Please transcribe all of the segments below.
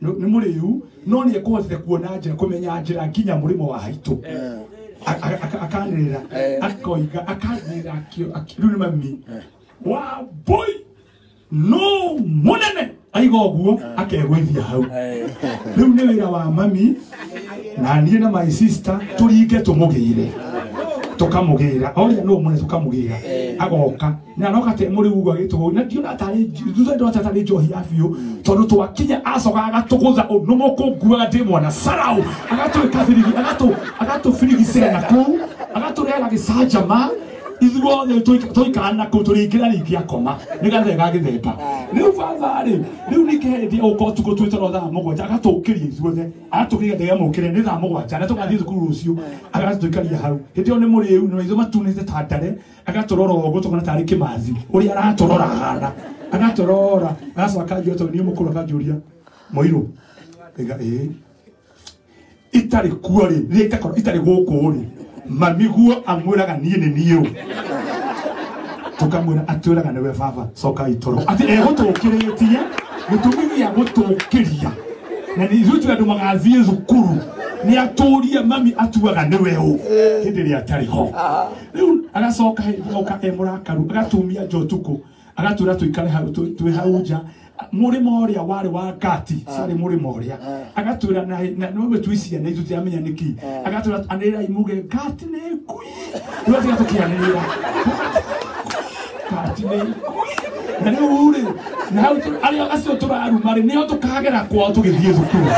Nĩ mũrĩu no nĩ ekũhotete kuona njĩra kũmenya njĩra nginya mũrĩmo wa haitũ. Akanĩrĩra akoiga akanĩrĩra rĩu nĩ mami wa boy no mũnene aiga ũguo akegũithia hau. Rĩu nĩ wĩra wa mami na niĩ na my sister tũringe tũmũgĩre tũkamũgĩra oria no mũnene tũkamũgĩra agoka na aroka te mũrĩ uguo agĩtũgũ na ndiona tarĩ thutha ndona tarĩ njohi ya biũ tondũ twakinya acoka agatũgũtha ũndũ mũkũnguaga ndĩ mwana sarau agatwĩka birigi agatũbirigicĩra na kũu agatũrehera gĩcanjama ithuothe tũikara na kũu tũrĩingĩra rĩngĩ akoma nĩgetha gagĩthemba rĩu baba rĩ rĩu ningĩ hĩndĩ ũka ũtukũ twĩ toro thaa mũgwanja agatũkĩria ithuothe agatũkĩria ndege mũkĩre nĩ thaa mũgwanja na tũgathiĩ thukuru rũciũ agatũikaria hau hĩndĩ ĩyo nĩ mũrĩu na maitho matunĩte ta ndare agatũrora ũguo tũkona tarĩ kĩmathi ũrĩa aratũrora ahana agatũrora agacoka akanjũria tondũ niĩ mũkũrũ akanjũria mũirũ ngaiga ĩĩ itarĩ kuo rĩ rĩrĩa itakorwo itarĩ gũkũ rĩ mami guo amwĩraga niĩ nĩ niĩ ũ tũkamwĩra atwĩraga nĩwe baba coka itoro atĩ egũtũkĩrĩtie gĩtũmi gĩa gũtũkĩria na nĩ ithuĩ twĩ andũ magathiĩ thukuru nĩ atũrie mami atuaga nĩwe ũ hĩndĩ ĩrĩa atarĩ ho rĩu agacoka hĩndĩ oka e mũrakaru agatumia nja ũtukũ agatwĩra tũikare hau twĩ hau nja mũrĩmo ũrĩa warĩ wa ngati ciarĩ mũrĩmo ũrĩa agatwĩra na nĩwe twĩ ciana ithu tũtiramenya nĩkĩ agatwĩra anĩrĩrai muge ngati nĩ ngui rĩu atiga tũkĩanĩrĩra ngati nĩ ngui na rĩu rĩ na hau arĩa acio tũraruma rĩ nĩo tũkagera kwao tũgĩthiĩ thukuru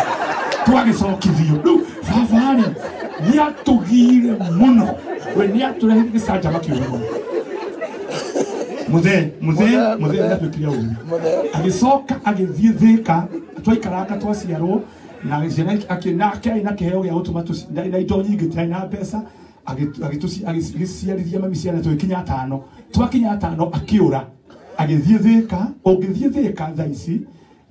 twagĩcokithio rĩu baba rĩ nĩatũgire mũno we nĩatũrehire gĩcanjama kĩũru mũno muthee muthee muthee nĩatuĩkire ũru agĩcoka agĩthiĩ Thĩka twaikaranga twaciarwo na ciana nake arĩ na kĩheo gĩa gũtũma ndarĩ na indo nyingĩ tiarĩ na mbeca agĩciarithia mami ciana tũgĩkinya atano twakinya atano akĩũra agĩthiĩ Thĩka ũngĩthiĩ Thĩka thaa ici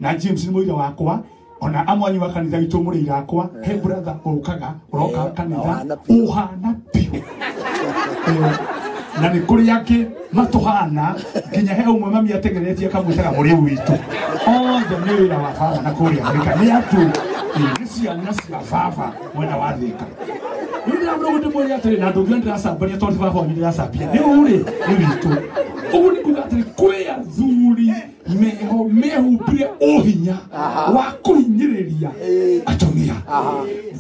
na James nĩ mũira wakwa ona amwe anyu wa kanitha witũ mũrĩ ira akwa he brother ũkaga ũroka kanitha ũhana biũ na nĩ kũrĩ angĩ matũhana nginya he ũmwe mami atengeretie akamwĩtaga mũrĩu witũ othe nĩ wĩra wa baba na kũrĩa Thĩka nĩ andũ nĩ ciana cia baba mwena wa Thĩka rĩu ndĩramwĩra ũguo ndĩmwĩre atĩrĩ na ndũngiona ndĩracambania tondũ ti baba wanyu ndĩracambia rĩu rĩ nĩ witũ ũguo nĩ kuga atĩrĩ kwĩ athuri meho mehumbire ũhinya wa kũhinyĩrĩria atumia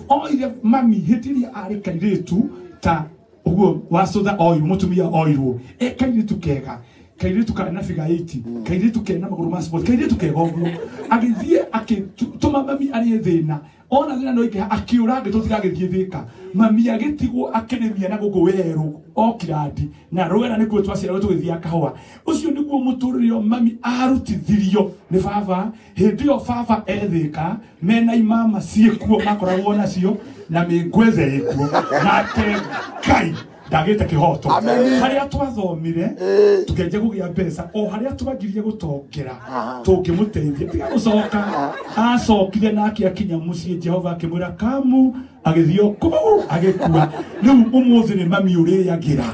oire mami hĩndĩ ĩrĩa arĩ kairĩtu ta ũguo wacũtha oirwo mũtumia oirwo e kairĩtu kega kairĩtu karĩ na figure 8 kairĩtu kena magũrũ ma sport kairĩtu kega ũguo agĩthiĩ akĩtũma mami arĩe thĩna ona thĩna no ingĩha akĩũra agĩtũtiga agĩthiĩ Thĩka mami agĩtigwo akĩrĩmia na gũkũ werũ Oakland na rwera nĩkuo twaciarwo tũgĩthiĩ kahũa ũcio nĩguo mũtũrĩre mami arutithirio nĩ baba hĩndĩ ĩyo baba e Thĩka mena imama ciĩkuo makoragwo nacio na mĩngwethe ĩkuo nake Ngai ndagĩte kĩhoto harĩa twathomire tukĩanjia kũgĩa mbeca o harĩa twanjirie gũtongera tũngĩmũteithia tiga gũcoka acokire nake akinya mũciĩ Jehova akĩmwĩra kamu agĩthiĩ kũu agĩkua rĩu ũmũthĩ nĩ mami ũrĩagĩra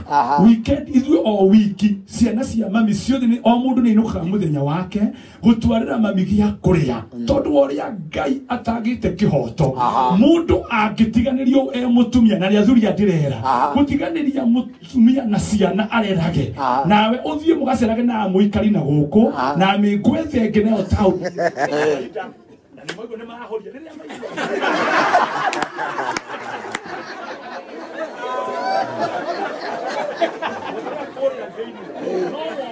weekend ithuĩ o wiki ciana cia mami ciothe nĩ o mũndũ nĩ ainũkaga mũthenya wake gũtwarĩra mami gĩa kũrĩa tondũ wa ũrĩa Ngai atagĩte kĩhoto mũndũ angĩtiganĩrio e mũtumia na nĩ athuri ndĩrera gũtiganĩria mũtumia na ciana arerage nawe ũthiĩ mũgacerage na mũikari na gũkũ na mĩngwethe ĩngĩ nayo taũni na nĩ maigua nĩ mahoria rĩrĩa maigua kũrĩa thĩinĩ no wone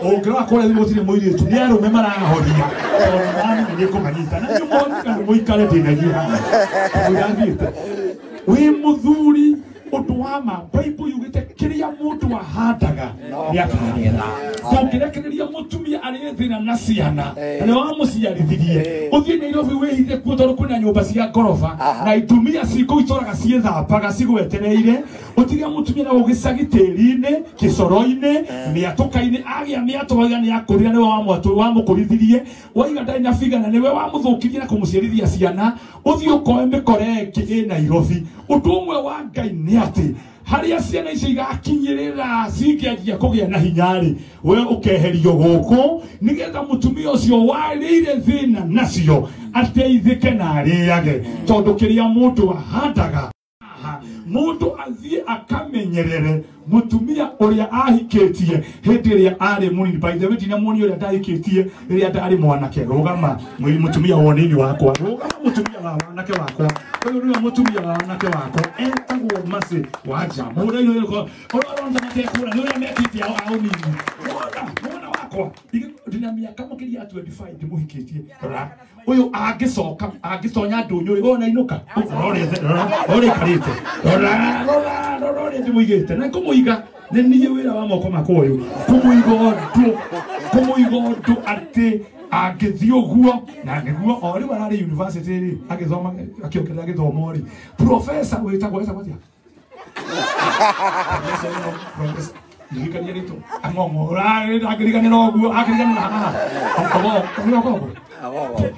ũngĩrora kũrĩa thĩinĩ gũtirĩ mũirĩtu nĩ arũme marahoria tondũ nĩmaramenya nĩ kũmanyita na nĩ moneka nĩ mũikare ndĩna inyuĩ haha tondũ irathiĩte wĩ mũthuri ũndũ wa ma Bible yugĩte kĩrĩa mũndũ ahandaga nĩ akagetha ndũngĩrekereria mũtumia arĩ thĩna na ciana na nĩ wamũciarithirie ũthiĩ Nairobi wĩhithe kuo tondũ kwĩna nyũmba cia ngoroba na itumia cikũu itũraga ciĩthambaga cigwetereire ũtige mũtumia na gũgĩcagi tĩri-inĩ kĩcoro-inĩ mĩatũka-inĩ agĩa mĩatũ waiga nĩ akũrire nĩwe wamũkũrithirie waiga ndarĩ na bigana nĩwe wamũthũkirie na kũmũciarithia ciana ũthiĩ ũkoe mĩkore ĩngĩ ĩ Nairobi ũndũ ũmwe wa Ngai nĩ atĩ Harĩa ciana icio igakinyĩrĩra cingĩanjia kũgĩa na hinya-rĩ, we ũkeherio gũkũ nĩgetha mũtumia ũcio warĩire thĩna nacio ateithĩke na arĩage, tondũ kĩrĩa mũndũ ahandaga mũndũ athiĩ akamenyerere mũtumia ũrĩa ahikĩtie hĩndĩ ĩrĩa arĩ mũnini. By the way, ndinamuonia ũrĩa ndahikĩtie rĩrĩa ndarĩ mwanake. Rũgama mũtumia wa ũnini wakwa, rũgama mũtumia wa wanake wakwa. Ũyũ nĩwe mũtumia wa wanake wakwa, etagwo Mercy Wanja. Mũhũre irũrũ ũrĩa ũrona matekũra nĩ ũrĩa mekĩte ao a ũnini. Mwana wakwa ndina mĩaka makĩria ya 25 ndĩmũhikĩtie. Rora ũyũ angĩcoka angĩtonya ndũnyũ rĩ, wona inũka rora ũrĩa ikarĩte, rora rora rora ũrĩa ndĩmũigĩte na kũmũiga nĩ niĩ wĩra wa moko makwa ũyũ, kũmũiga ũndũ atĩ angĩthiĩ ũguo na nĩguo o rĩu ararĩ university rĩ agĩthoma akĩongerera gĩthomo rĩ, professor wĩtagwo etagwo atĩa? Ndirikania rĩtwa ang'ong'o ndangĩriganĩra ũguo, akĩriganĩra haha Ogogo,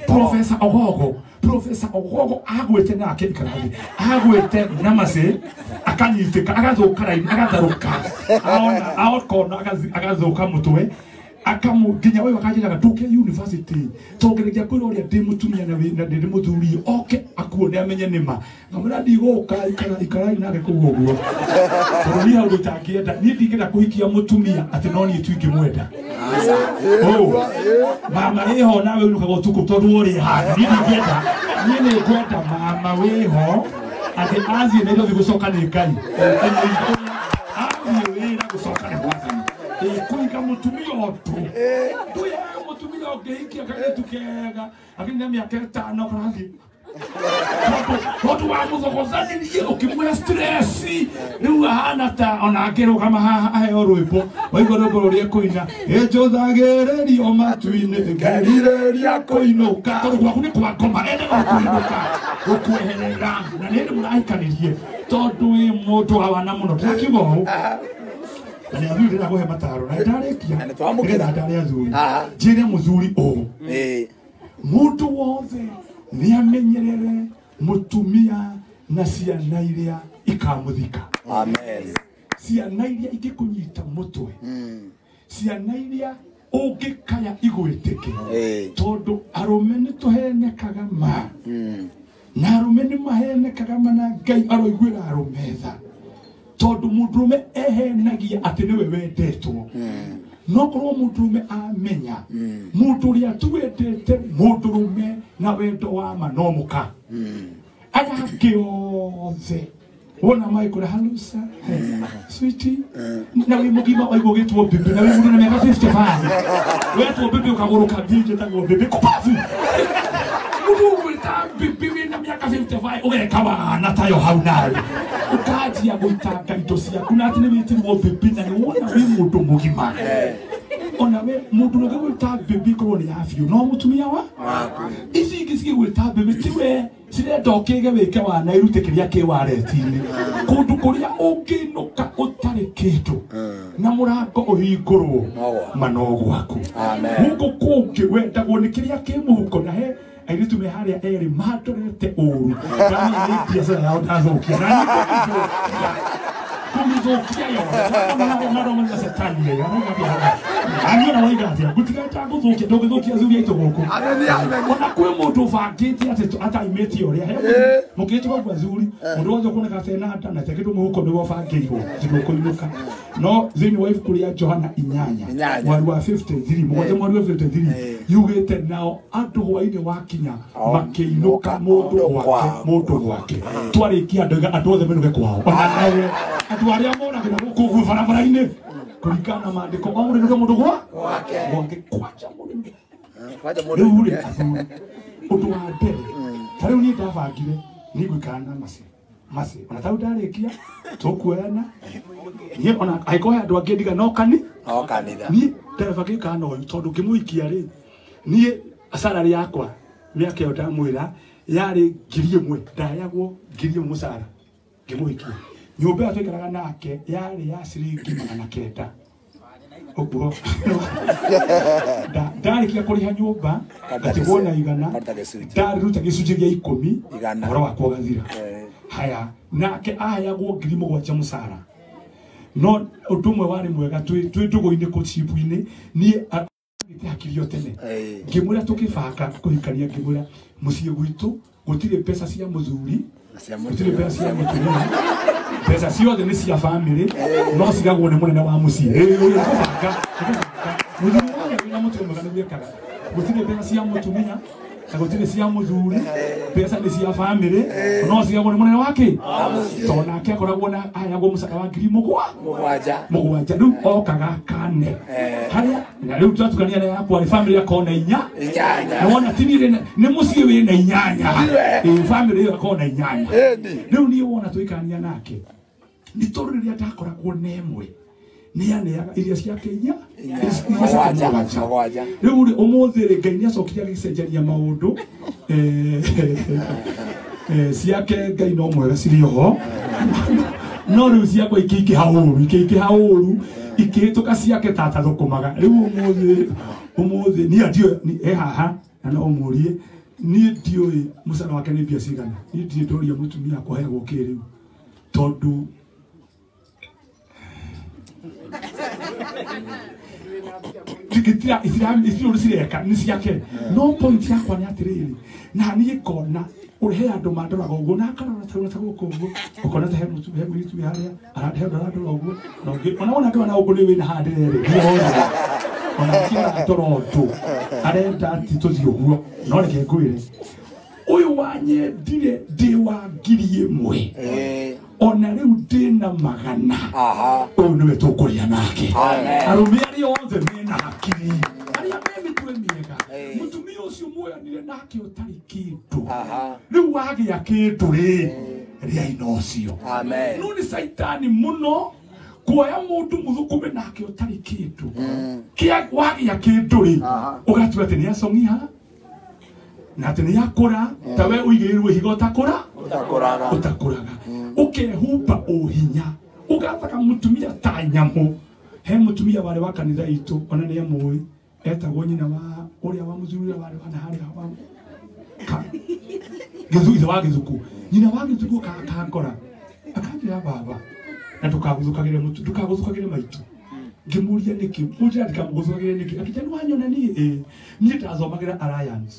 Professor Ogogo, Professor Ogogo agwĩte nake ikarathi, agwĩte na Mercy akanyitĩka agathũka raini agatharũka aona akona agathũka mũtwe akamu nginya ũyũ akanjĩraga ndũke university tongereria kwĩra ũrĩa ndĩ mũtumia na ndĩ mũthuri oke akuone amenye nĩma. Ngamwĩra ndigũka, ikarai nake kũu ũguo tondũ niĩ hau itangĩenda, niĩ ndingĩenda kũhikia mũtumia atĩ no niĩ tu ingĩmwenda. Mama wĩho nawe ũinũkaga ũtukũ tondũ ũrĩ haha, niĩ ndingĩenda, niĩ nĩ ngwenda mama wĩho atĩ athiĩ Nairobi gũcoka nĩ Ngai, athiĩ wĩra gũcoka nĩ Mwathani. Kũiga mũtumia ũndũ ndũye mũtumia ũngĩhikia kairĩtu kega akinya mĩaka ĩtano karathiĩ tondũ wa mũthogothanirie ũkĩmũhe stress rĩu ahana ta ona angĩrũgama haha aheo rwĩmbo waigua rwĩmbo rũrĩa ekũina ĩnjũthagĩrĩrio matu-inĩ ngerirĩria kũinũka tondũ gwaku nĩ kwa ngoma endaga kũinũka gũkweherera na nĩ hĩndĩ mũrahikanirie tondũ wĩ mũndũ wa wana mũno ndĩrakiuga ũũ na nĩ athuri ndĩrakũhe mataro na ndarĩkia nĩgetha ndare athuri njĩre mũthuri ũũ mũndũ wothe nĩ amenyerere mũtumia na ciana iria ikamũthika. Amen. Ciana iria ingĩkũnyita mũtwe, ciana iria ũngĩkaya igwĩtĩke, tondũ arũme nĩ tũhenekaga ma na arũme nĩ mahenekaga ma na Ngai aroiguĩra arũme tha tondũ mũndũrũme ehenagia atĩ nĩwe wendetwo no korwo mũndũrũme amenya mũndũ ũrĩa tu wendete mũndũrũme na wendo wa ma no mũka aya angĩ othe wona maikũra halusa sweetie na wĩ mũgima waigua ũgĩtwo bibi na wĩ mũndũ na mĩaka 55 wetwo bibi ũkagũrũka ndiĩ njĩtagwo bibi kubabu mũndũ ũgwĩta bibi wĩna mĩaka 55 ũgeka wana tayo hau nawe ũkanjia gũitanga indo ciaku na atĩ nĩ wĩtirwo bibi na nĩ wona wĩ mũndũ mũgima ona we mũndũ ũrĩa ũgwĩta bibi korwo nĩ ya biũ no mũtumia wa ici ingĩ cigĩgwĩta bibi tiwe cirenda ũkĩge wĩke wana irute kĩrĩa kĩ wareti-inĩ kũndũ kũrĩa ũngĩinũka ũtarĩ kĩndũ na mũrango ũhingũrwo ma no gwaku gũkũ kũngĩ wendagwo nĩ kĩrĩa kĩ mũhuko na he airĩtu me harĩa erĩ mandorete ũru ndamenya nĩ biacara yao ndathũkia na kũmĩthũkia yothe maroma setani aniona waiga atĩa ngũtigaita ngũthũkia ndũngĩthũkia athuri aitũ gũkũ ona kwĩ mũndũ ũbangĩte atĩ ataimĩte ũrĩa mũkĩtũka ũguo athuri mũndũ wothe ũkuoneka atena nda na kĩndũ mũhuko nĩguo ũbangĩirwo atĩ ndũkũinũka no thĩinĩ wa ibuku rĩa Johana 8 mweri wa 53 mũgwanja mweri wa 53 yugĩte nao andũ hwainĩ wakinya makĩinũka mũndũ gwake mũndũ gwake twarĩkia ndoiga andũ othe menũke kwao ona nawe andũ arĩa monagĩra gũkũ ũguo barabara-inĩ kũringana na maandĩko o mũndũ ainũke mũndũ gwake gwake kwanja mũndũ rĩu rĩ athuri ũndũ wa mbere ta rĩu niĩ ndabangire nĩ ngũikara na Mercy Mercy ona ta rĩu ndarĩkia tũkuoyana niĩ ona angĩkorwo he andũ angĩ ndiga no kani no kanitha niĩ ndabangire gũikara na ũyũ tondũ ngĩmũhikia rĩ niĩ salary yakwa mĩaka ĩyo ndamwĩra yarĩ 1,000 ndayagwo 1,000 mũcara ngĩmũhikia nyũmba ĩyo twaikaraga nake yarĩ ya ciringi 900 ũguo ndarĩkia kũrĩha nyũmba ngatigwo na 100 ndarĩruta gĩcunjĩ gĩa 10 ũhoro wakwa ũgathira haya Nake aheagwo 7,000 mũcara. No ũndũ ũmwe warĩ mwega twĩ ndũgũ-inĩ kũcibu-inĩ niĩ agĩte hakiri o tene. Ngĩmwĩra tũkĩbanga kũhikania ngĩmwĩra mũciĩ gwitũ gũtirĩ mbeca cia mũthuri gũtirĩ mbeca cia mũtumia mbeca ciothe nĩ cia family no cigagwo nĩ mũnene wa mũciĩ. Ũyũ tũbanga mũthuri wothe wĩna mũtugo mwega nĩguo ekaga. Gũtirĩ mbeca cia mũtumia na gũtirĩ cia mũthuri mbeca nĩ cia family no cigagwo nĩ mũnene wake tondũ nake akoragwo na aheagwo mũcara wa 7,000 mũgwanja rĩu okaga kane harĩa na rĩu twatukania na yakwa rĩ family akona inya na wona ti niĩ nĩ mũciĩ wĩna inyanya family ĩyo akona inyanya rĩu niĩ wona tũikania nake nĩ tondũ rĩrĩa ndakoragwo na ĩmwe nĩaneaga iria ciake inya mũgwanja rĩu rĩ ũmũthĩ rĩ Ngai nĩacokire agĩcenjania maũndũ ciake Ngai no mwega cirĩ oho no rĩu ciakwa ikĩingĩha ũru ikĩhĩtũka ciake tata thũkũmaga rĩu ũmũthĩ niĩ ndiũĩ e haha na no ũmũrie niĩ ndiũĩ mũcara wake nĩ mbia cigana niĩ ndirĩ ndoria mũtumia akwa aheagwo kĩ rĩu tondũ itirĩ cireka nĩ ciake no point yakwa nĩ atĩrĩrĩ na niĩ ngona he andũ mandoraga ũguo na akarora ta gũkũ ũguo ũkona ta he mũirĩtu wĩ harĩa he ũndũ arandora ũguo na ũngĩ ona wona ngĩona ũguo nĩ wĩna haha ndĩrerĩ ona ũngĩ arandora ũndũ arenda atĩ tũthiĩ ũguo no reke ngwĩre ũyũ wanyendire ndĩ wa 1,000 ona rĩu ndĩna 100 ũyũ nĩwe tũkũrĩa nake arũme arĩa othe mena hakiri arĩa me mĩtwe mĩega mũtumia ũcio muoyanire nake ũtarĩ kĩndũ rĩu wagĩa kĩndũ rĩ rĩai na ũcio no nĩ caitani mũno kuoya mũndũ mũthũkũme nake ũtarĩ kĩndũ wagĩa kĩndũ rĩ ũgatua atĩ nĩ acong'iha na atĩ nĩ akũra ta we ũigĩrĩirwo ihiga ũtakũra ũtakũraga ũkehumba ũhinya ũgathaga mũtumia ta nyamũ he mũtumia warĩ wa kanitha itũ ona nĩ amũĩ etagwo nyina wa ũrĩa wa mũthuri ũrĩa warĩ wa harĩa wa ithe wa Gĩthuku nyina wa Gĩthuku akangora akanjĩra baba na ndũkagũthũkagĩre maitũ ngĩmũria nĩkĩ mũnjĩra ndikamũgũthũkagĩre nĩkĩ akĩnjĩra nĩ wanyona niĩ niĩ ndathomagĩra Alliance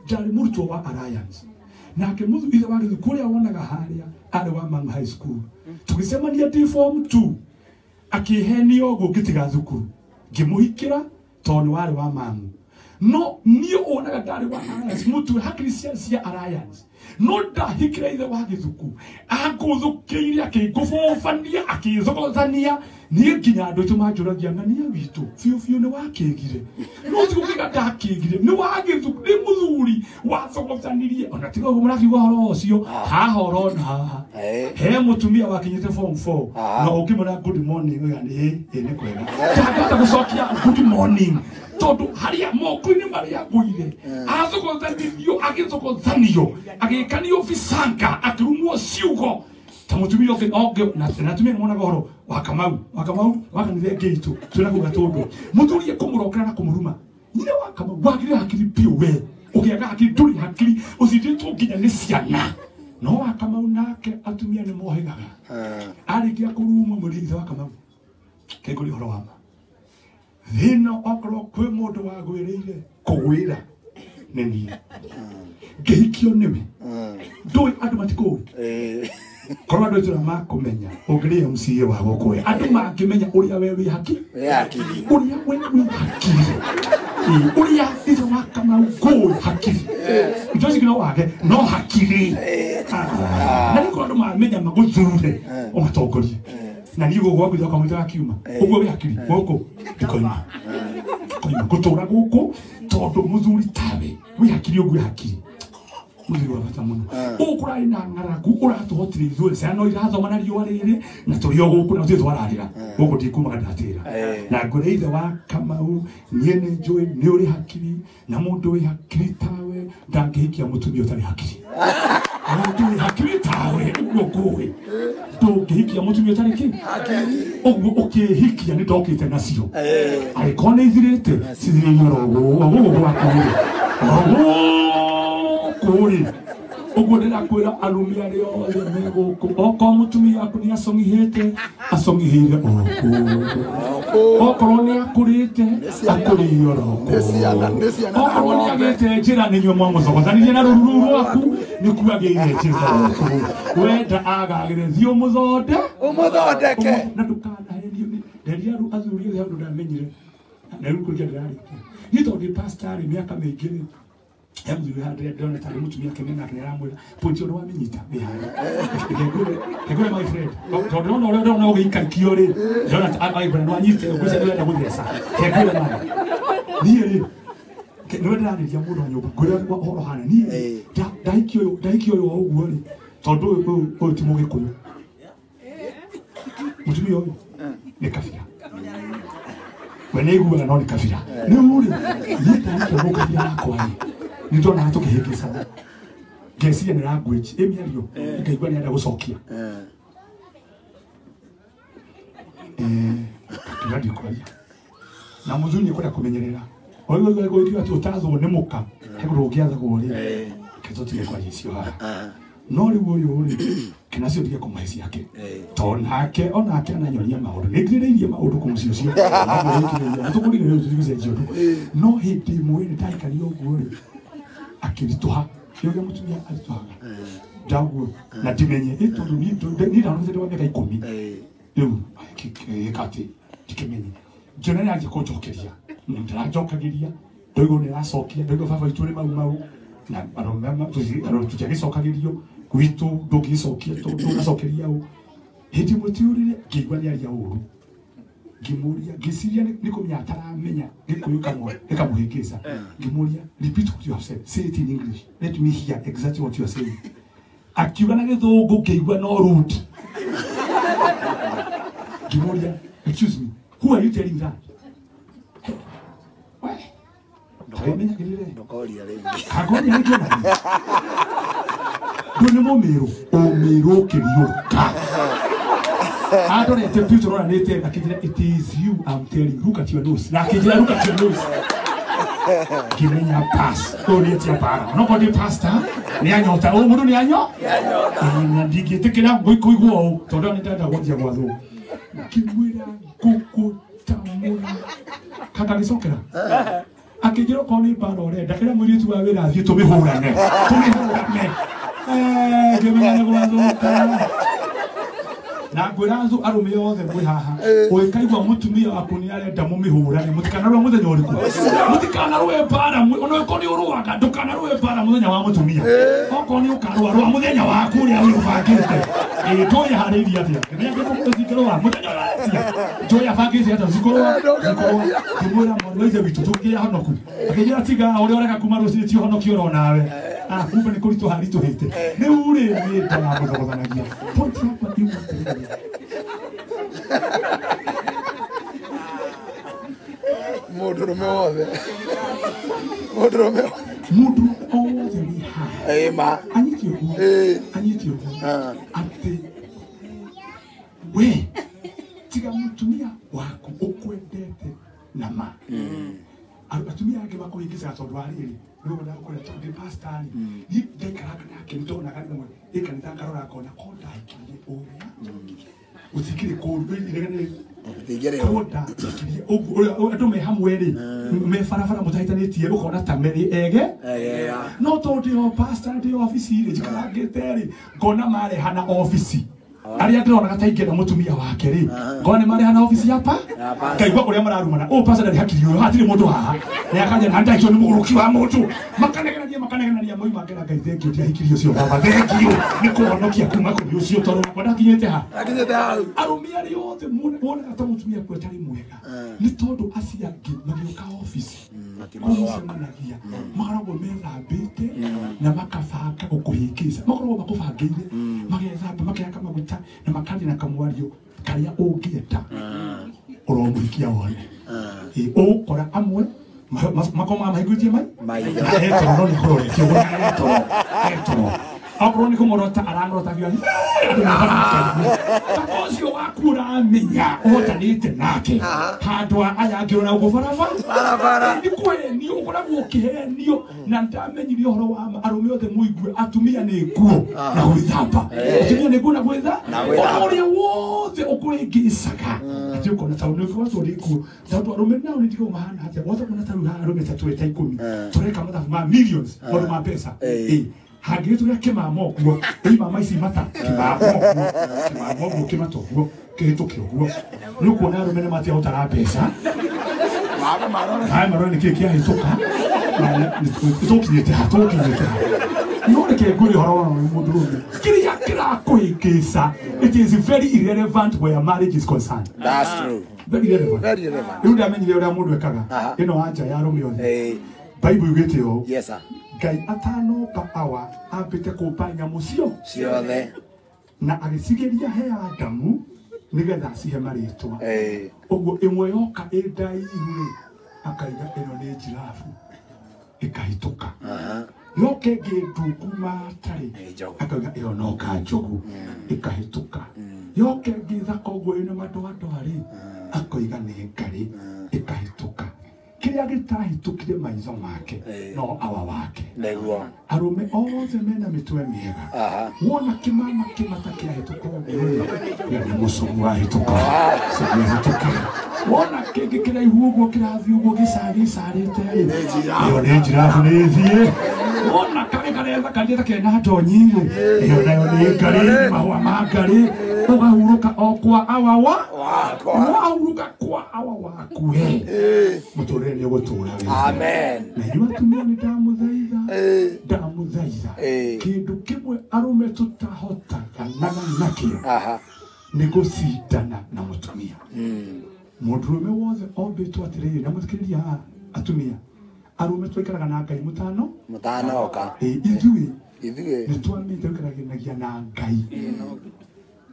ndarĩ mũrutwo wa Alliance nake ithe wa Gĩthuku ũrĩa wonaga harĩa arĩ wa Mang High School tũgĩcemania ndĩ form 2 akĩhenio ũguo ngĩtiga thukuru ngĩmũhikĩra tondũ nĩ warĩ wa mamu no niĩ wonaga ndarĩ wa Alliance mũtwe hakiri cia Alliance no ndahikĩra ithe wa Gĩthuku angũthũkĩire akĩngũbũbania akĩthogothania niĩ nginya andũ aitũ manjũragia ng'ania witũ biũ biũ nĩ wakĩgire no ti gũkĩga ndakĩgire nĩ wa Gĩthuku nĩ mũthuri wathogothanirie ona tiga ũguo mũrakiuga ũhoro ũcio haha ũrona haha he mũtumia wakinyĩte form 4 na ũngĩmwĩra good morning oiga nĩ nĩ kwega ndangĩhota gũcokia good morning tondũ harĩa moko-inĩ marĩa ngũire athogothanĩrio agĩthogothanio agĩkanio bicanka akĩrumwo ciugo ta mũtumia ũngĩ na atumia nĩ monaga ũhoro wa Kamau wa kanitha ĩngĩ itũ twĩna kũu Gatũndũ mũthuri ekũmũrokera na kũmũruma nyina wa Kamau wagire hakiri biũ we ũkĩaga hakiri ndũrĩ hakiri ũcindĩtwo nginya nĩ ciana no wa Kamau nake atumia nĩ mohĩgaga arĩkia kũrumwo mũrĩ ithe wa Kamau kengũria ũhoro wa ma thĩna okorwo kwĩ mũndũ wagwĩrĩire kũgwĩra nĩ niĩ ngĩhikio nĩwe ndũĩ andũ matikũĩ korwo andũ itũra makũmenya ũngĩrĩ MCA wa gũkũ andũ mangĩmenya ũrĩa we wĩ hakiri ũrĩa we wĩ hakiri ũrĩa ithe wa Kamau ngũĩ hakiri indo ici no wage no hakiri na nĩ korwo andũ mamenya magũthure ũmatongorie na niĩ gũkũ gwaku ithe wa Kamau ĩtagakiuma ũguo wĩ hakiri gũkũ ndikoima ngũtũra gũkũ tondũ mũthuri tawe wĩ hakiri ũguo hakiri mũthuri wa bata mũno ũũ kũrarĩ na ng'aragu ũratũhotire ithuĩ ciana no irathoma na riũa rĩrĩ na tũrĩ o gũkũ na gũtirĩ twararĩra gũkũ ndikumaga ndatĩra na ngwĩra ithe wa Kamau niĩ nĩ njũĩ nĩ ũrĩ hakiri na mũndũ wĩ hakiri tawe ndangĩhikia mũtumia ũtarĩ hakiri mũndũ wĩ hakiri tawe ũguo ngũĩ ndũngĩhikia mũtumia ũtarĩ kĩ ũguo ũkĩhikia nĩ ndokĩte nacio angĩkorwo nĩ ithirĩte cithirĩire oro gũkũ gwaku rĩ oro gũkũ rĩ Ũguo ndĩrakwĩra arũme arĩa othe me gũkũ okorwo mũtumia waku nĩ acong'ihĩte acong'ihĩire o kũu okorwo nĩ akũrĩte akũrĩire oro kũu okorwo nĩ agĩte njĩra nĩ inyuĩ mwamũcogothanirie na rũruru rũu rwaku nĩkuo agĩire njĩra oro kũu wenda agagĩre thiĩ ũmũthonde Ũmũthondeke. Na ndũkanaherio nderia athuri othe handũ ndamenyire na rĩu kũrĩa ndĩrarĩkia niĩ tondũ ndĩ pastor rĩ mĩaka mĩingĩ rĩ he mũthuri handũ ndĩrona tarĩ mũtumia akĩmena nake nĩaramwĩra point ũndũ wamĩnyita wĩ harĩa ngengũre my friend tondũ ndĩrona ũrĩa ndĩrona ũgĩikaikio rĩ ndĩrona my friend nĩwanyite ngwĩciria ndĩrenda gũtheca ngengũre mama niĩ rĩ nĩwe ndĩrarĩria mũndũ wa nyũmba ngwĩra ũhoro hana niĩ ndahikio ũyũ o ũguo rĩ tondũ ũyũ ti mũgĩkũyũ mũtumia ũyũ nĩ kabira we nĩ aiguaga no nĩ kabira rĩu rĩ niĩ ndahikio mũkabira wakwa rĩ nĩ ndonaga tũkĩhĩngĩcana ngeciria nĩ language ĩ mĩario ngaigua nĩ arenda gũcokia ngakiuga ndikwaria na mũthuri nĩ kwenda kũmenyerera oigua atĩ ũtathwo nĩ mũka he kũndũ ũngĩathagwo rĩ reke tũtige kwaria icio haha no rĩu ũyũ rĩ kĩnacio ndige kũmũhe ciake to nake onake ananyonia maũndũ nĩ ngirĩrĩirie maũndũ kũ mũciĩ ũcio nĩtũkũrire rĩu tũtigũcenjia ũndũ no hĩndĩ ĩmwe rĩ ndahikania ũguo rĩ akĩritũha nĩ ũrĩa mũtumia aritũhaga ndaguo na ndimenye ĩ tondũ niĩ ndahonokete wa mĩaka 10 rĩu gĩka atĩ ndikĩmenye ngĩona nĩ anjia kũnjokeria ndĩranjokagĩria ndoigwo nĩ aracokia ndoigwo baba witũ nĩ mau mau na tũtiagĩcokagĩrio gwitũ ndũngĩgĩcokia tondũ ũgacokeria ũ hĩndĩ ĩmwe tiũrĩre ngĩigua nĩ aria ũru ngĩmũria ngĩciria nĩ kũmenya ataramenya gĩkũyũ gĩkamũhĩngĩca ngĩmũria repeat what you have said say it in English let me hear exactly what you are saying akiuga na gĩthũngũ ngĩigua no rude ngĩmũria excuse me who are you telling that we tawĩmenyagĩrĩre Ndũkoria rĩngĩ. kangoria rĩngĩ ona niĩ ndũ nĩ mũmĩrũ ũmĩrũ ũkĩriũka andorete piũ tũroranĩte akĩnjĩra it is you I'm telling look at your nose na akĩnjĩra look at your nose ngĩmenya pass ũyũ nĩ etia mbara onokorwo ndĩ pastor nĩ anyota ũyũ mũndũ nĩ anyo na ndingĩtĩkĩra kũigua ũũ tondũ nĩ ndenda gwanjia gwathwo ngĩmwĩra ngũkũtamũra kangagĩcokera akĩnjĩra okorwo nĩ mbara ũrenda ĩra mũirĩtu wa wĩra athiĩ tũmĩhũrane tũmĩhũrane ngĩmenya nĩ gwathũka na ngwĩra arũme othe mwĩ haha ũgĩkaigua mũtumia waku nĩ arenda mũmĩhũrane mũtikanarũe mũthenya ũrĩkũ mũtikanarũe mbara ona okorwo nĩ ũrũaga ndũkanarũe mbara mũthenya wa mũtumia okorwo nĩ ũkarũa rũa mũthenya waku ũrĩa wĩbangĩte ĩĩ ndũĩharĩirie atĩa ngĩmenya ngĩrũa mũthenya ũrĩa aretia njũĩ abangĩte atĩa cikũrũa ngĩmwĩra mwarĩ wa ithe witũ tũkĩgĩa honoku akĩnjĩra tiga ũrĩa ũreka kuma rũcinĩ ti ũhonokio oro nawe kumbe nĩ kũritũha ritũhĩte rĩu rĩ niĩ ndamũthogothanagia point yakwa iuga atĩrĩrĩ Mũndũrũme wothe mũndũrũme mũndũ o wothe wĩ haha ĩ ma anyite ũguo anyite ũguo atĩ we tiga mũtumia waku ũkwendete na ma atumia angĩ makũhĩngĩcaga tondũ wa rĩrĩ nĩguo ndakũrĩa tondũ ndĩ pastor rĩ niĩ ndaikaranga nake nĩndonaga rĩmwe ĩ kanitha ngarora ngona ko ndahikirie ũrĩa gũtikĩrĩ kũũru iregane Gũtingĩrĩ ko ndahikirie ũguo andũ me hamwe rĩ me barabara mũtahĩtanĩtie ũkona ta merĩ ege no tondũ ndĩ o pastor ndĩ obici rĩ njikarangĩte rĩ ngona marehana obici arĩa ndĩronaga ta ingĩenda mũtumia wake rĩ ngona nĩ marehana obici ya pa ngaigua ũrĩa mararumana ũyũ pastor ndarĩ hakiri ũyũ hatirĩ mũndũ haha nĩ akanja na ndahikio nĩ mũgũrũki wa mũndũ makanegenania makanegenania moima ngera Ngai thengio ndiahikirie ũcio baba thengio nĩ kũhonokia kuma kũrĩ ũcio tondũ wakwa ndakinyĩte ha Akinyĩte hau arũme arĩa othe wonaga ta mũtumia akue atarĩ mwega nĩ tondũ acio angĩ magĩũka obici kũmũcemanagia makoragwo methambĩte na makabanga gũkũhĩngĩca makoragwo makũbangĩire magethamba makehaka maguta na makaria na kamwario karĩa ũngĩenda ũromũhikia wone ũgũkora amwe makomaga mahingũrĩtie mai Maitho. na hetoro no nĩ kũroretio ũguo na hetoro hetoro okorwo nĩ kũng'orota arang'orota akiuga andũ Ucio waku uramenya uhotanite nake handu aya angĩ ona uguo barabara ni kũhenio ũkoragwo ũkĩhenio na ndamenyire ũhoro wa arũme othe mũigue atumia nĩ nguo na gwĩthamba atumia nĩ nguo na gwĩthamba ũrĩa wothe ũkũrĩngĩcaga atĩ ũkona ta nĩ ũkoretwo nĩ nguo tondũ arũme nao nĩ ndigwo mahana atĩa wothe kuona ta rĩu haha arũme ta twĩ ta 10 tũreka mathabu ma millions maũndũ ma mbeca hangĩgĩtũrĩa kĩmamo ũguo imama ici mata kĩmamo ũguo kĩmata ũguo kĩhĩtũke ũguo nĩ ũkuona arũme nĩ matiahotara mbeca maĩ marore nĩkĩĩ kĩahĩtũka tũkinyĩte ha no reke ngwĩre ũhoro wa mũndũrũme kĩrĩa kĩrakũhĩngĩca it is very irrelevant where marriage is concerned. That's true. Very irrelevant. Very irrelevant. Rĩu ndamenyire ũrĩa mũndũ ekaga ĩno anja ya arũme othe Bible yugĩte ũũ. Yes sir. Ngai atanomba awa ambĩte kũmba nyamũ ciothe na agĩcigeria he Adamu nĩgetha acihe marĩtwa ũguo ĩmwe yoka ĩ ndaihu rĩ akaiga ĩno nĩ jirabu ĩkahĩtũka yoka ĩngĩ ndungu matarĩ akauga ĩyo no kanjogu ĩkahĩtũka yoka ĩngĩ thaka ũguo ĩna madoadoa rĩ akoiga nĩ ngarĩ ĩkahĩtũka kĩrĩa gĩtahĩtũkire maitho make no awa wake nĩguo arũme othe mena mĩtwe mĩega wona kĩmama kĩmata kĩahĩtũka ũguo nĩ mũcũngũ wahĩtũka wahĩtũka wona kĩngĩ kĩraihu ũguo kĩrathiĩ ũguo gĩcarĩte rĩ ĩyo nĩ njirabu nĩ thiĩ wona karĩ karetha karĩ ta kena ndonyi rĩ ĩyo nayo nĩ ngarĩ mahũa ma ngarĩ ũkahurũka o kwa awa wakwa wahurũka kwa awa waku we mũtũrĩre nĩ ũgũtũra wega. Amen. Na inyuĩ atumia nĩ ndamũthaitha ndamũthaitha kĩndũ kĩmwe arũme tũtahotaga nakĩo nĩ gũcindana na mũtumia. Mũndũrũme wothe ombĩtwo atĩrĩrĩ na mũthikĩrĩria haha atumia arũme twaikaraga na Ngai mũtano mũtanoka ithuĩ ithuĩ nĩ twamĩte gũikaranagia na Ngai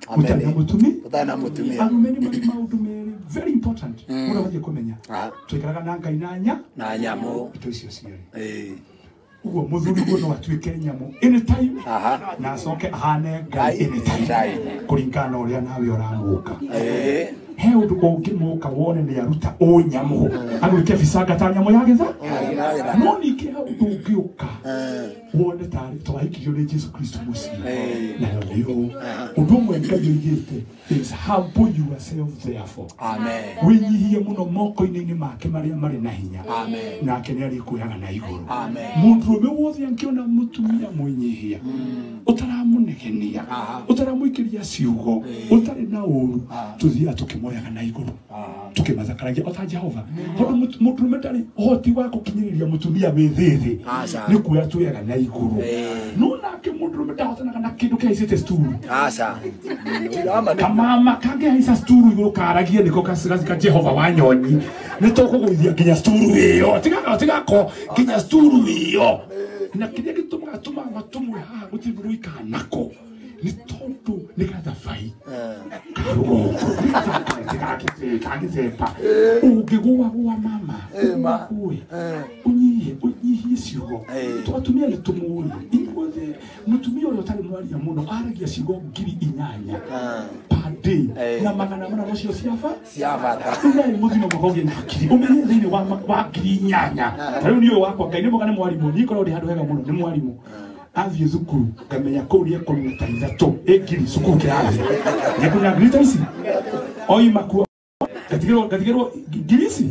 mũtarĩ na mũtumia mũtarĩ na mũtumia arũme nĩ marĩ maũndũ merĩ very important mũndũ abatiĩ kũmenya twaikaraga na Ngai na nyamũ indo icio cierĩ ũguo mũthuri guo no atuĩke nyamũ anytime na acoke ahane Ngai anytime kũringana na ũrĩa nawe ũramũka he ũndũ ũngĩmũka wone nĩ aruta ũnyamũ agwĩke bicanga ta nyamũ ya gĩtha no ningĩ he ũndũ ũngĩũka wone tarĩ twahikirio nĩ Jesu Kristo mũciĩ nayo nĩ ũũ ũndũ ũmwe Ngai oigĩte is humble yourself therefore. Amen. Wĩnyihie mũno moko-inĩ make marĩa marĩ na hinya. Amen. Nake nĩ arĩkuoyaga na igũrũ. Amen. Mũndũrũme wothe angĩona mũtumia mwĩnyihia ũtaramũnegenia ũtaramũikĩria ciugo ũtarĩ na ũru tũthiaga tũkĩmoyaga na igũrũ tũkĩmathakaragia o ta Jehova tondũ mũndũrũme ndarĩ ũhoti wa gũkinyĩrĩria mũtumia wĩ thĩ nĩ kuoya tuoyaga na igũrũ no nake mũndũrũme ndahotanaga na kĩndũ kĩhaicĩte sturu. Aca. Kamama kangĩhaica sturu igũrũ karagie nĩko ka Jehova wa nyonyi nĩ tũkũgũithia nginya sturu ĩyo tigako nginya sturu ĩyo na kĩrĩa gĩtũmaga tũmama tũmwe haha gũtirĩ mũndũ ũikaraga nako nĩ tondũ nĩ gathabai karũgongo kagĩthemba ũngĩgũagũa mama ũgũe ũnyihie ciugo to atumia nĩ tũmũĩ inyuothe mũtumia ũrĩa ũtarĩ mwaria mũno aragia ciugo 8,000 per day na 400 nocio cia bata rĩu nawe mũthima mwaka ũgĩe na hakiri ũmenye thĩinĩ wa 8,000 ta rĩu niĩ ũyũ wakwa Ngai nĩ mwega nĩ mwarimũ niĩ ngoragwo ndĩ handũ hega mũno nĩ mwarimũ athiĩ thukuru ngamenya kũu nĩ ekũruna ta 3 ĩ ngiri cukuru kĩrathi nĩekũruna ngiri ta ici oima kuo ngatigĩrwo ngiri ici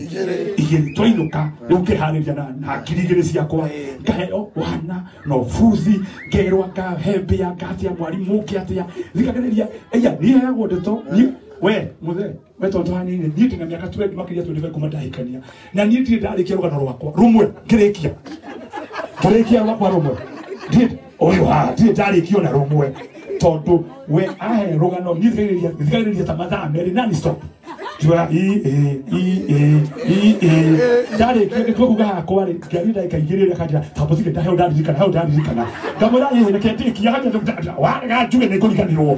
igĩrĩ twainũka rĩu ngĩharĩria na ngiri igĩrĩ ciakwa ngaheo wana na ũbuthi ngerwo ngahe mbĩa ngatia mwarimũ ũngĩ atĩa thikagĩrĩria ĩya niĩ heagwo ndeto we muthe we tondu hanini niĩ ndĩna mĩaka 20 makĩria 25 kuma ndahikania na niĩ ndirĩ ndarĩkia rũgano rwakwa rũmwe ngĩrĩkia rwakwa rũmwe ũyũ haha ndirĩ ndarĩkia ona rũmwe tondu we ahe rũgano niĩ thikagĩrĩria ta mathaa merĩ non stop njua i e i e i e ndarĩkia gĩtua kuga hakwa rĩ ngĩaria ndagĩka igĩrĩ rĩ akanjĩra tambũtige hau ndaririkana hau ndaririkana ngamwĩra ĩ reke ndĩkie akanjĩra warega njuge nĩngũriganĩrwo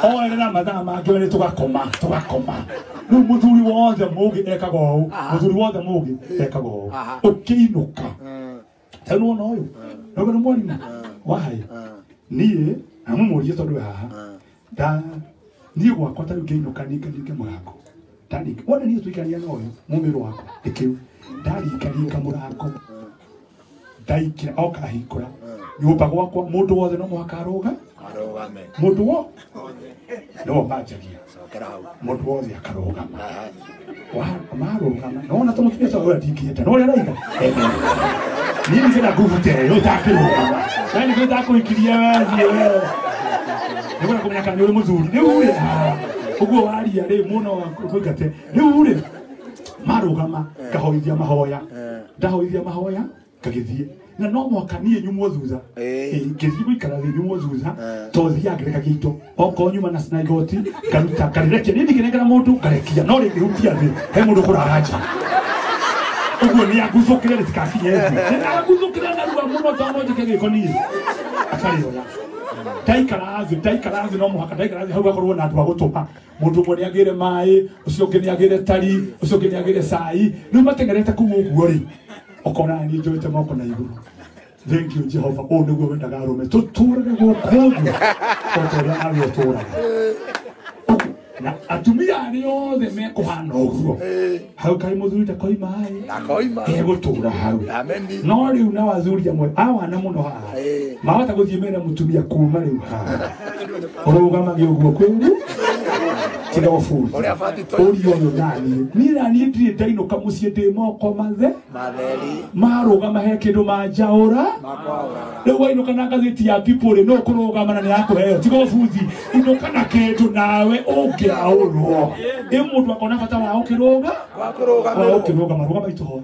oerera mathaa mangĩ we tũgakoma rĩu mũthuri wothe mũgĩ ekaga ũũ mũthuri wothe mũgĩ ekaga ũũ ũkĩinũka ta rĩu nĩwona ũyũ ũyũ nĩ mwarimũ wahai niĩ na mũmũrie tondũ wĩ haha Niĩ gwakwa ta rĩu ngĩinũka ninganinge mũrango. Ndaringa wona niĩ tũikania na ũyũ mũmĩrũ wakwa nĩ kĩu. Ndaringaringa mũrango. Ndaikira oka ahingũra. Nyũmba gwakwa mũndũ wothe no mũhaka arũga. Arũgame. Mũndũ wo no manjagia. Cokera hau. Mũndũ wothe akarũgama. Marũgama. No ona ta mũtumia ũcio ũrĩa ndingĩenda. No ũrĩa araiga. Niĩ ningĩenda ngubute ĩyo ũtakĩrũgama. We nĩkĩo ndakũhikirie we thiĩ we. Nĩngwenda kũmenya kana nĩ ũrĩ mũthuri. Rĩu rĩ, ũguo waria rĩ mũno kũingate. Rĩu rĩ, marũgama ngahoithia mahoya. Ndahoithia mahoya ngagĩthiĩ. Na no mũhaka niĩ nyumwo thutha. Ngĩthiĩ gũikara thĩ nyumwo thutha to thiaga ngĩrekagia indo. Okorwo nyuma na igoti ngaruta ngarĩrekia. Niĩ ndingĩnengera mũndũ ngarekia no rĩngĩhutia thĩ he mũndũ ũkũrara nja. Ũguo nĩ anguthũkĩre rĩtikakinye thĩ. Nĩ anguthũkĩre narua mũno tondũ no njĩke gĩko niĩ. Akarĩoya. Ndaikara thĩ no mũhaka ndaikara thĩ hau gakorwo na andũ a gũtũma. Mũndũ ũmwe nĩ agĩre maĩ, ũcio ũngĩ nĩ agĩre tari, ũcio ũngĩ nĩ agĩre cai. Rĩu mateng'erete kũu ũguo rĩ, ũkona niĩ njoete moko na igũrũ. Thank you Jehova, ũũ nĩguo wendaga arũme tũtũrage gũkũ thĩ o ta ũrĩa nawe ũtũraga. Na atumia arĩa othe mekũhana ũguo hau kaĩ mũthuri ndakoima ĩ Ndakoima. Egũtũra hau. Ameni. No rĩu na athuri amwe awana mũno haha mahota gũthiĩ mera mũtumia kuma rĩu haha ũrũgamage ũguo kwĩri tiga ũbuthi Ũrĩa batiĩ ũria ũyũ naniĩ niĩ naniĩ ndirĩ ndainũka mũciĩ ndĩ moko mathe Matheri. marũgama he kĩndũ manjaũra. Makwaũra. Rĩu wainũka na ngathĩti ya People rĩ no ũkũrũgama na nĩ yakũheo tiga ũbuthi inũka na kĩndũ nawe ũngĩaũrwo ĩ mũndũ akona bata wa ũkĩrũga Wa kũrũgamĩrwo. wa ũkĩrũgama rũgama itũhoe.